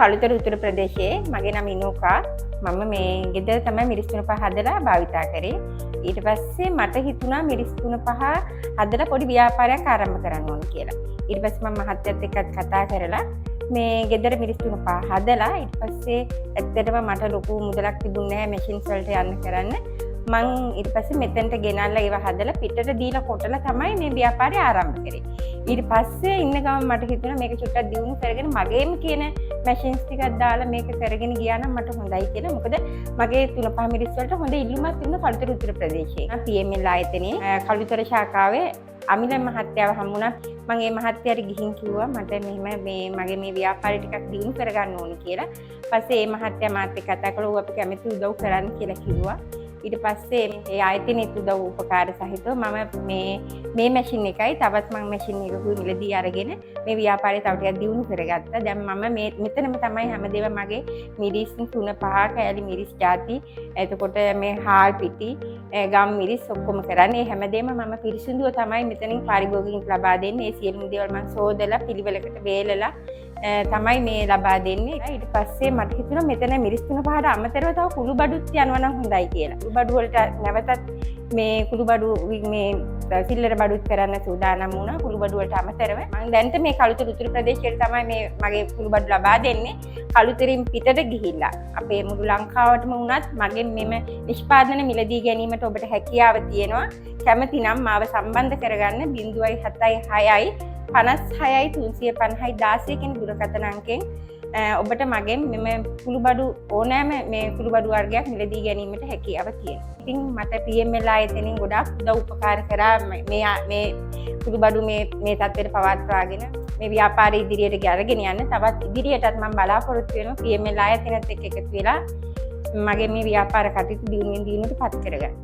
කළුතර උතුරු ප්‍රදේශයේ. මගේ නම ඉනෝකා. මම මේ ගෙදර තමයි මිරිස් තුන පහ හදලා භාවිතා කරේ. ඊට පස්සේ මට හිතුණා මිරිස් තුන පහ හදලා පොඩි ව්‍යාපාරයක් ආරම්භ කරන්න ඕන කියලා. ඊට පස්සේ මම මහත්තයත් එක්කත් කතා කරලා මේ ගෙදර මිරිස් තුන පහ හදලා, ඊට පස්සේ ඇත්තටම මට ලොකු මුදලක් තිබුණේ නැහැ මැෂින්ස් වලට යන්න කරන්න. මං ඊට පස්සේ මෙතනට ගෙනල්ලා ඒවා හදලා පිටට දීලා කොටලා තමයි මේ ව්‍යාපාරය ආරම්භ කරේ. ඊට පස්සේ ඉන්න ගමන් මට හිතුණා මේක චුට්ටක් දියුණු කරගෙන මගේම කියන මැෂින්ස් ටිකක් දාලා මේක කරගෙන ගියා නම් මට හොඳයි කියලා. මොකද මගේ තුන පහ මිරිස් වලට හොඳ ඉල්ලුමක් තිබුණා කළුතර උතුරු ප්‍රදේශයේ. PML ආයතනයේ කළුතර ශාඛාවේ අමිල මහත්තයාව හම්බුණා. මං ඒ මහත්තයාට ගිහින් කිව්වා මට මෙහෙම මේ මගේ මේ ව්‍යාපාරය ටිකක් දියුණු කරගන්න ඕනි කියලා. පස්සේ ඒ මහත්තයා මාත් එක්ක කතා කළා. ඌ අපි කැමති උදව් කරන්න කියලා කිව්වා. ඊට පස්සේ ඒ ආයතනයේත් උදව් උපකාර සහිතව මම මේ මේ මැෂින් එකයි තවත් මං මැෂින් එකකුයි මිලදී අරගෙන මේ ව්‍යාපාරය තව ටිකක් දියුණු කරගත්තා. දැන් මම මේ මෙතනම තමයි හැමදේම, මගේ මිරිස් තුන පහ, කෑලි මිරිස් ජාති, එතකොට මේ හාල් පිටි, ගම් මිරිස් ඔක්කොම කරන්නේ. ඒ හැමදේම මම පිරිසිදුව තමයි මෙතනින් පාරිභෝගිකයින්ට ලබා දෙන්නේ. ඒ සියලුම දේවල් මං සෝදලා පිළිවෙලකට වේලලා තමයි මේ ලබා දෙන්නේ. ඊට පස්සේ මට හිතුණා මෙතන මිරිස් තුන පහට අමතරව තව කුළු බඩුත් යනවා නම් හොඳයි කියලා. කුළු බඩු වලට නැවතත් මේ කුළු බඩු මේ සිල්ලර බඩුත් කරන්න සූදානම් වුණා කුළු බඩු වලට අමතරව. මං දැන්ට මේ කළුතර උතුරු ප්‍රදේශයට තමයි මේ මගේ කුළු බඩු ලබා දෙන්නේ. කළුතරින් පිටට ගිහිල්ලා අපේ මුළු ලංකාවටම වුණත් මගෙන් මෙම නිෂ්පාදන මිලදී ගැනීමට ඔබට හැකියාව තියෙනවා. කැමති නම් මාව සම්බන්ධ කරගන්න 076 56 350යි 16 කියන දුරකථන අංකයෙන් ඔබට මගෙන් මෙම කුළුබඩු ඕනෑම මේ කුළුබඩු වර්ගයක් මිලදී ගැනීමට හැකියාව තියෙනවා. ඉතින් මට PML ආයතනයෙන් ගොඩාක් උදව් උපකාර කරා මේ මේ කුළුබඩු මේ මේ තත්ත්වයට පවත්වාගෙන මේ ව්‍යාපාරය ඉදිරියට අරගෙන යන්න. තවත් ඉදිරියටත් මම බලාපොරොත්තු වෙනවා PML ආයතනයත් එක්ක එකතු වෙලා මගේ මේ ව්‍යාපාර කටයුතු දියුණුවෙන් දියුණුවට පත් කරගන්න.